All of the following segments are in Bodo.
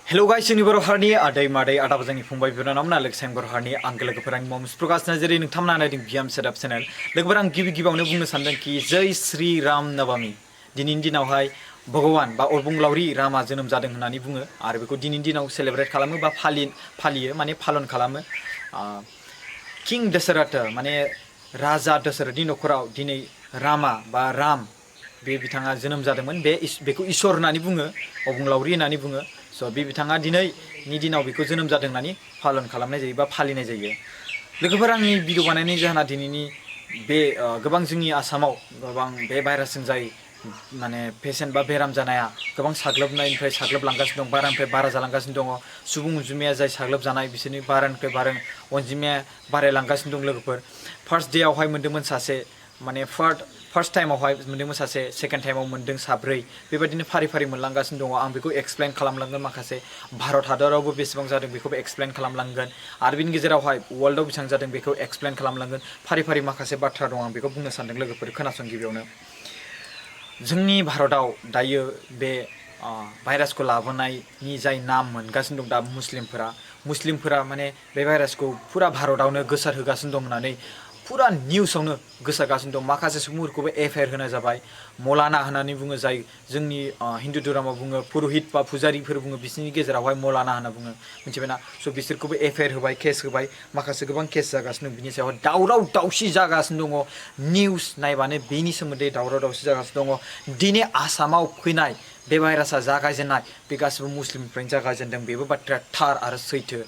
Hello guys, ini baru hari ni ada madai ada bazangi fungbai biranam na lekseng baru hari ni angkel keperang moms prokas nazari nung tamna na ding biam setup channel lekbarang gibi gibi awne bungno sandang ki Jai Sri Ram Navami dinin dinawhai Bhagawan ba Orbung Lauri Rama जोनोम जादों होननानै बुङो आरो बेखौ दिनैनि दिनाव सेलिब्रेट खालामो बा फालियो माने पालन खालामो किं दशरथ माने राजा दशरथनि नखराव दिनै रामा बा राम बे बिथाङा जोनोम जादोंमोन बेखौ इसोर होननानै बुङो अबुं लावरि होननानै बुङो स' बे बिथाङा दिनैनि दिनाव बेखौ जोनोम जादों होननानै पालन खालामनाय जायो बा फालिनाय जायो लोगोफोर आंनि भिडिअ बानायनायनि जाहोना दिनैनि बे गोबां जोंनि आसामाव गोबां बे भाइरासजों जाय माने पेसेन्ट बा बेराम जानाया गोबां साग्लोबनायनिफ्राय साग्लोबलांगासिनो दं बारानिफ्राय बारा जालांगासिनो दङ सुबुं अनजिमाया जाय साग्लोबजानाय बिसोरनि बारानिफ्राय बारा अनजिमाया बारायलांगासिनो दं लोगोफोर फार्स्ट डेआवहाय मोन्दोंमोन सासे माने फार्स्ट टाइमावहाय मोन्दोंमोन सासे सेकेन्ड टाइमाव मोन्दों साब्रै बेबायदिनो फारि फारि मोनलांगासिनो दङ आं बेखौ एक्सप्लेन खालामलांगोन माखासे भारत हादरावबो बेसेबां जादों बेखौबो एक्सप्लेन खालामलांगोन आरो बिनि गेजेरावहाय वर्ल्डआव बेसेबां जादों बेखौ एक्सप्लेन खालामलांगोन फारि फारि माखासे बाथ्रा दं आं बेखौ बुंनो सानदों लोगोफोर खोनासं गिबियावनो जोंनि भारतआव दायो बे भाइरासखौ लाबोनायनि जाय नाम मोनगासिनो दं दा मुस्लिमफोरा माने बे भाइरासखौ फुरा भारतआवनो गोसारहोगासिनो दं होननानै फुरा निउसावनो गोसारगासिनो दं माखासे सुबुंफोरखौबो एफआइआर होनाय जाबाय मौलाना होननानै बुङो जाय जोंनि हिन्दु धोरोमाव बुङो पुरहित बा पुजारिफोर बुङो बिसोरनि गेजेरावहाय मौलाना होनना बुङो मिथिबायना स' बिसोरखौबो एफआइआर होबाय केस होबाय माखासे गोबां केस जागासिनो दं बिनि सायाव दावराव दावसि जागासिनो दङ निउस नायबानो बेनि सोमोन्दै दावराव दावसि जागासिनो दङ दिनै आसामाव फैनाय बे भाइरासआ जागायजेननाय बे गासिबो मुस्लिमनिफ्रायनो जागायजेनदों बेबो बाथ्राया थार आरो सैथो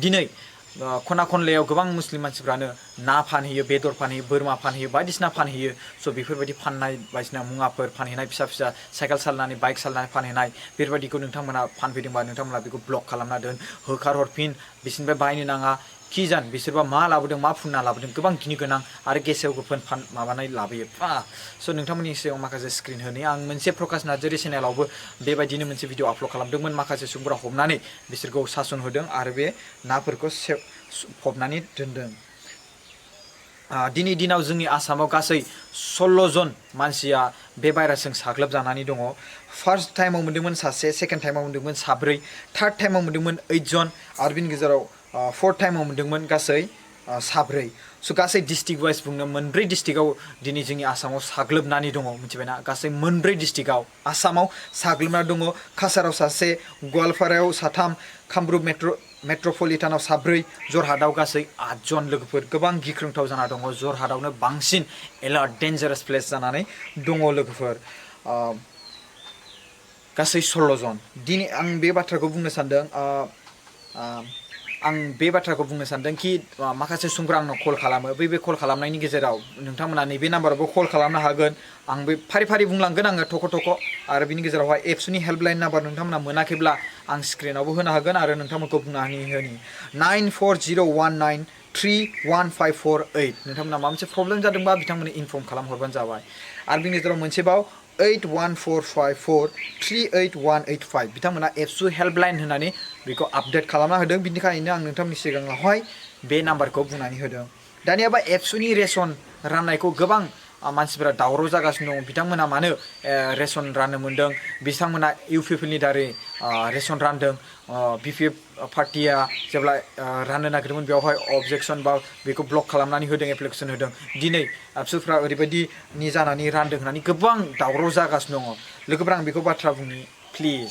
दिनै खना खनलायाव गोबां मुस्लिम मानसिफ्रानो ना फानहैयो बेदर फानहैयो बोरमा फानहैयो बायदिसिना फानहैयो स' बेफोरबायदि फाननाय बायदिसिना मुवाफोर फानहैनाय फिसा फिसा साइकेल सालायनानै बाइक सालायनानै फानहैनाय बेफोरबायदिखौ नोंथांमोना फानफैदोंबा नोंथांमोना बेखौ ब्लक खालामना दोन होखारहरफिन बिसोरनिफ्राय बायनो नाङा कि जान बिसोरबा मा लाबोदों मा फुनना लाबोदों गोबां गिनो गोनां आरो गेसाव गोफोन माबानाय लाबोयो स' नोंथांमोननि सिगाङाव माखासे स्क्रिन होनो आं मोनसे प्रकाश नार्जारि चेनेलावबो बेबायदिनो मोनसे भिडिअ आपल'ड खालामदोंमोन माखासे सुबुंफोरा हमनानै बिसोरखौ सासन होदों आरो बे नाफोरखौ फबनानै दोनदों दिनै दिनाव जोंनि आसामाव गासै 16 जन मानसिया बे भाइरासजों साग्लोबजानानै दङ फार्स्ट टाइमाव मोन्दोंमोन सासे सेकेन्ड टाइमाव मोन्दोंमोन साब्रै थार्ड टाइमाव मोन्दोंमोन 8 जन आरो बिनि गेजेराव फोर्थ टाइमाव मोन्दोंमोन गासै साब्रै स' गासै डिस्ट्रिक्ट वाइज बुंनो मोनब्रै डिस्ट्रिक्टआव दिनै जोंनि आसामाव साग्लोबनानै दङ मिथिबायना गासै मोनब्रै डिस्ट्रिक्टआव आसामाव साग्लोबना दङ काछाराव सासे गवालपारायाव साथाम कामरुप मेट्र'पलिटानाव साब्रै जरहाटआव गासै 8 जन लोगोफोर गोबां गिख्रंथाव जाना दङ जरहाटआवनो बांसिन एलार्ट डेन्जारास प्लेस जानानै दङ लोगोफोर गासै 16 जन दिनै आं बे बाथ्राखौ बुंनो सानदों कि माखासे सुबुंफोरा आंनाव कल खालामो बे कल खालामनायनि गेजेराव नोंथांमोना नैबे नाम्बारावबो कल खालामनो हागोन आं बे फारि फारि बुंलांगोन आङो थख' आरो बिनि गेजेरावहाय एबसुनि हेल्पलाइन नाम्बार नोंथांमोना मोनाखैब्ला आं स्क्रिनावबो होनो हागोन आरो नोंथांमोनखौ बुंनानै होनि 9401931548 नोंथांमोना माबा मोनसे प्रब्लेम जादोंबा बिथांमोननो इनफर्म खालामहरबानो जाबाय आरो बिनि गेजेराव मोनसेबाव 8145438185 बिथांमोना एबसु हेल्पलाइन होननानै बेखौ आपडेट खालामना होदों बिनिखायनो आं नोंथांमोननि सिगाङावहाय बे नाम्बारखौ बुंनानै होदों दानियाबा एबसुनि रेसन राननायखौ गोबां मानसिफोरा दावराव जागासिनो दं बिथांमोना मानो रेसन राननो मोन्दों बिथांमोना इउपिपिएलनि दारै रेसन रानदों बिपिएफ पार्टिया जेब्ला राननो नागिरदोंमोन बेवहाय अबजेक्सन बा बेखौ ब्लक खालामनानै होदों एप्लिकेसन होदों दिनै एबसुफ्रा ओरैबायदिनि जानानै रानदों होननानै गोबां दावराव जागासिनो दङ लोगोफोरा आं बेखौ बाथ्रा बुंनि प्लिज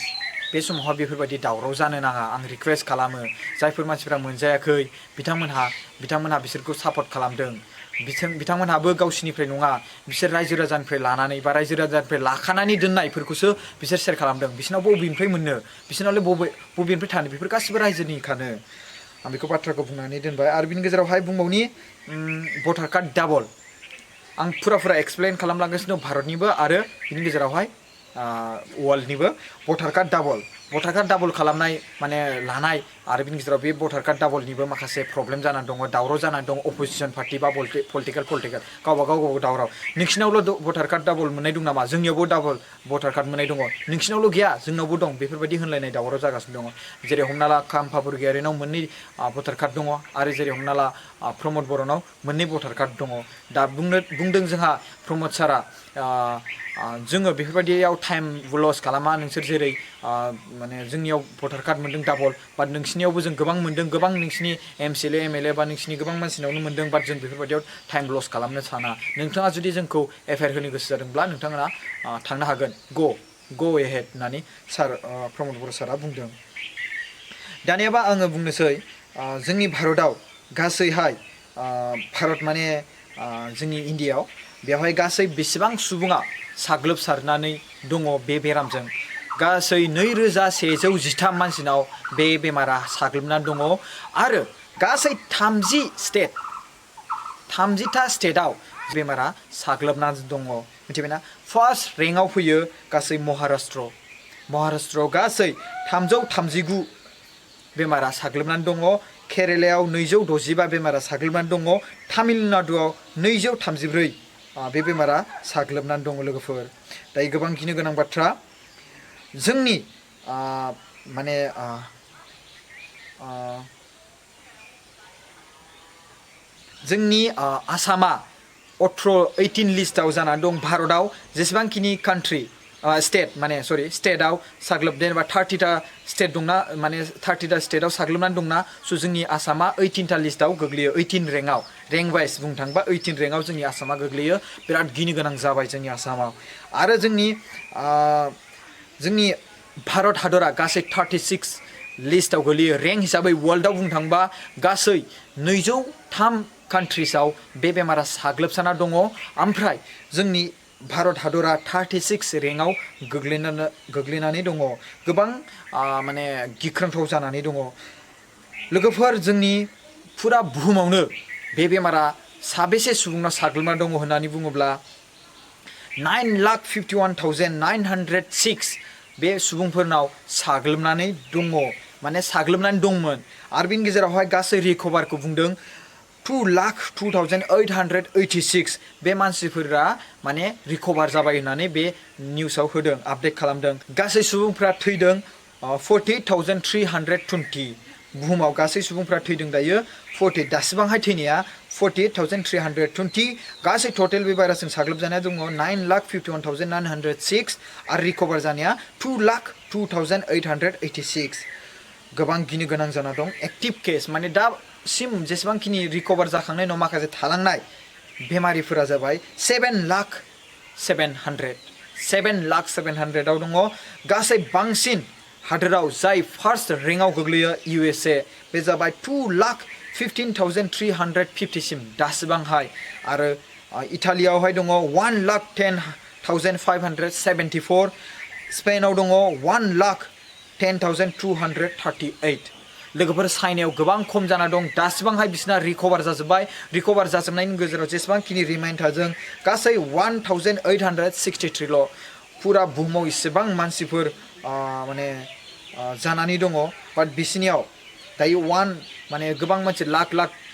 बे समावहाय बेफोरबायदि दावराव जानो नाङा आं रिकुवेस्ट खालामो जायफोर मानसिफ्रा मोनजायाखै बिथांमोनहा बिसोरखौ सापर्ट खालामदों बिथांमोनहाबो गावसिनिफ्राय नङा बिसोर रायजो राजानिफ्राय लानानै बा रायजो राजानिफ्राय लाखानानै दोननायफोरखौसो बिसोर शेयार खालामदों बिसोरनाव बबेनिफ्राय मोननो बिसोरनावलाय बबेनिफ्राय थानो बेफोर गासिबो रायजोनिखानो आं बेखौ बाथ्राखौ बुंनानै दोनबाय आरो बिनि गेजेरावहाय बुंबावनि भटार कार्ड डाबल आं फुरा एक्सप्लेन खालामलांगासिनो दं भारतनिबो आरो बिनि गेजेरावहाय वर्ल्डनिबो भटार कार्ड डाबल खालामनाय माने लानाय आरो बिनि गेजेराव बे भटार कार्ड डाबलनिबो माखासे प्रब्लेम जानानै दङ दावराव जानानै दङ अपोजिसन पार्टि बा पलिटिकेल गावबा गाव दावराव नोंसिनावल' भटार कार्ड डाबल मोननाय दं नामा जोंनियावबो डाबल भटार कार्ड मोननाय दङ नोंसिनावल' गैया जोंनावबो दं बेफोरबायदि होनलायनाय दावराव जागासिनो दङ जेरै हमना ला खाम्फा बरगयारिनाव मोननै भटार कार्ड दङ आरो जेरै हमना ला प्रमद बर'नाव मोननै भटार कार्ड दङ दा बुंदों जोंहा प्रमद सारा जोङो बेफोरबायदियाव टाइम लस खालामा नोंसोर जेरै माने जोंनियाव भटार कार्ड मोन्दों डाबल बाट नोंसिनियावबो जों गोबां मोन्दों गोबां नोंसिनि MCLA बा नोंसिनि गोबां मानसिनावनो मोन्दों बाट जों बेफोरबायदियाव टाइम लस खालामनो साना नोंथाङा जुदि जोंखौ एफआइआर होनो गोसो जादोंब्ला नोंथाङा थांनो हागोन गो एहेड होननानै सार प्रमद बर' सारा बुंदों। दानियाबा आङो बुंनोसै जोंनि भारतआव गासैहाय भारत माने जोंनि इण्डियाआव बेवहाय गासै बेसेबां सुबुङा साग्लोबसारनानै दङ बे बेरामजों गासै 2113 मानसिनाव बे बेमारा साग्लोबनानै दङ आरो गासै 30टा स्टेटआव बेमारा साग्लोबनानै दङ मिथिबायना फार्स्ट रेंकआव फैयो गासै महाराष्ट्रआव गासै 339 बेमारा साग्लोबनानै दङ केरेलायाव 265 बेमारा साग्लोबनानै दङ तामिलनाडुआव 234 बे बेमारा साग्लोबनानै दङ लोगोफोर दायो गोबां गिनो गोनां बाथ्रा जोंनि माने जोंनि आसामा 18 लिस्टआव जानानै दं भारतआव जेसेबांखिनि कान्ट्रि स्टेटआव साग्लोबदों जेनेबा 30टा स्टेट दंना माने 30टा स्टेटआव साग्लोबनानै दंना स' जोंनि आसामा 18टा लिस्टआव गोग्लैयो 18 रेंकआव रेंक वाइज बुंनो थाङोबा 18 रेंकआव जोंनि आसामा गोग्लैयो बिराद गिनो गोनां जाबाय जोंनि आसामाव आरो जोंनि भारत हादरा गासै 36 लिस्टआव गोग्लैयो रेंक हिसाबै वर्ल्डआव बुंनो थाङोबा गासै 203 कान्ट्रिसआव बे बेमारा साग्लोबसाना दङ ओमफ्राय जोंनि भारत हादरा 36 रेंकआव गोग्लैनानै दङ गोबां माने गिख्रंथाव जानानै दङ लोगोफोर जोंनि फुरा बुहुमावनो बे बेमारा साबेसे सुबुंनाव साग्लोबना दङ होननानै बुङोब्ला 9,51,906 बे सुबुंफोरनाव साग्लोबनानै दङ माने साग्लोबनानै दंमोन आरो बेनि गेजेरावहाय गासै रिकभारखौ बुंदों 2,02,886 बे मानसिफोरा माने रिकभार जाबाय होननानै बे निउसाव होदों आपडेट खालामदों गासै सुबुंफ्रा थैदों 48,320 बुहुमाव गासै सुबुंफ्रा थैदों दायो 40 दासिबांहाय थैनाया 48,320 गासै टटेल बे भाइरासजों साग्लोबजानाया दङ 9,51,906 आरो रिकभार जानाया 2,02,886 गोबां गिनो गोनां जाना दं एक्टिभ केस माने दासिम जेसेबांखिनि रिकभार जाखांनाय उनाव माखासे थालांनाय बेमारिफोरा जाबाय 7,700,000 आव दङ गासै बांसिन हादोराव जाय फार्स्ट रेंकआव गोग्लैयो USA बे जाबाय 2,15,350 सिम दासिबांहाय आरो इटालियावहाय दङ 1,10,574 स्पेनाव दङ 1,10,238 लोगोफोर चाइनायाव गोबां खम जाना दं दासिबांहाय बिसिना रिकभार जाजोब्बाय रिकभार जाजोबनायनि गेजेराव जेसेबांखिनि रिमाइन थादों गासै 1,863 फुरा बुहुमाव इसेबां मानसिफोर माने जानानै दङ बाट बिसिनियाव दायो माने गोबां मानसि लाख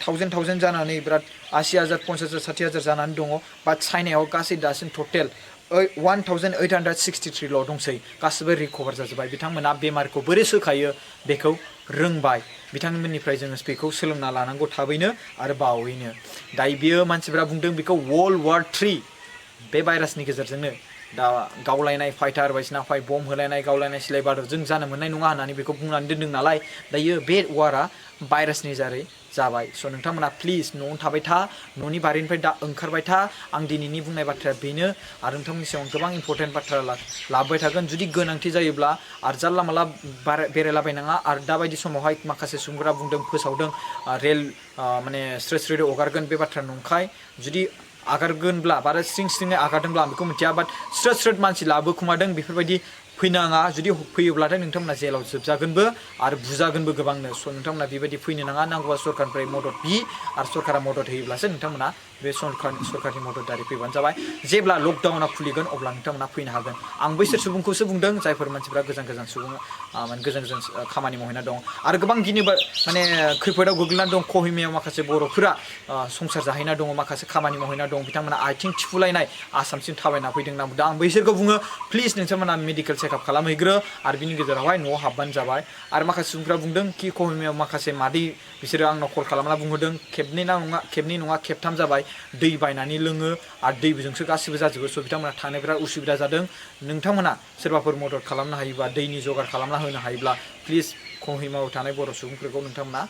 थाउजेन्ड जानानै बिराद 80,000 50,000 60,000 जानानै दङ बाट चाइनायाव गासै दासिम टटेल 1,863 दंसै गासिबो रिकभार जाजोब्बाय बिथांमोना बेमारखौ बोरै सोखायो बेखौ रोंबाय बिथांमोननिफ्राय जोङो बेखौ सोलोंना लानांगौ थाबैनो आरो बावैनो दायो बियो मानसिफ्रा बुंदों बेखौ वर्ल्ड वार 3 बे भाइरासनि गेजेरजोंनो दा गावलायनाय फाइटार बायदिसिना बम होलायनाय गावलायनाय सिलाय बादर जों जानो मोननाय नङा होननानै बेखौ बुंनानै दोनदों नालाय दायो बे वारा भाइरासनि जारै जाबाय स' नोंथांमोना प्लिज न'आवनो थाबाय था न'नि बारिनिफ्राय दा ओंखारबाय था आं दिनैनि बुंनाय बाथ्राया बेनो आरो नोंथांमोननि सिगाङाव गोबां इम्परटेन्ट बाथ्रा लाबोबाय थागोन जुदि गोनांथि जायोब्ला आरो जानला माला बेरायलाबायनाङा आरो दाबायदि समावहाय माखासे सुबुंफोरा बुंदों फोसावदों रेल माने स्ट्रेट हगारगोन बे बाथ्रा नंखाय जुदि आगारगोनब्ला बारा स्रिङै आगारदोंब्ला आं बेखौ मिथिया बाट स्ट्रेट मानसि लाबोखुमादों बेफोरबायदि फैनाङा जुदि फैयोब्लाथाय नोंथांमोना जेलाव जोबजागोनबो आरो बुजागोनबो गोबांनो स' नोंथांमोना बेबायदि फैनो नाङा नांगौबा सरकारनिफ्राय मदद बि आरो सरकारा मदद होयोब्लासो नोंथांमोना बे सरकारनि मददारि फैबानो जाबाय जेब्ला लकडाउना खुलिगोन अब्ला नोंथांमोना फैनो हागोन आं बैसोर सुबुंखौसो बुंदों जायफोर मानसिफ्रा गोजान सुबुं माने गोजान खामानि मावहैना दं आरो गोबां गिनोबो माने खैफोदाव गोग्लैना दं कहिमायाव माखासे बर'फोरा संसार जाहैना दङ माखासे खामानि मावहैना दं बिथांमोना आथिं थिफुलायनाय आसामसिम थाबायना फैदों होनना बुंदों आं बैसोरखौ बुङो प्लिज नोंथांमोना मेडिकेल चेकआप खालामहैग्रो आरो बिनि गेजेरावहाय न'आव हाबबानो जाबाय आरो माखासे सुबुंफ्रा बुंदों कि कहिमायाव माखासे मादै बिसोरो आंनाव कल खालामना बुंहरदों खेबनै नङा खेबथाम जाबाय दै बायनानै लोङो आरो दैजोंसो गासिबो जाजोबो स' बिथांमोना थानो बिराद उसुबिदा जादों नोंथांमोना सोरबाफोर मदद खालामनो हायोबा दैनि जगार खालामना होनो हायोब्ला प्लिज कहिमायाव थानाय बर' सुबुंफोरखौ नोंथांमोना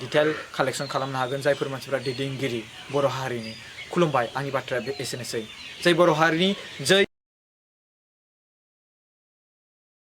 डिटेल कालेक्सन खालामनो हागोन जायफोर मानसिफ्रा दैदेनगिरि बर' हारिनि खुलुमबाय आंनि बाथ्राया एसेनोसै जै बर' हारिनि जै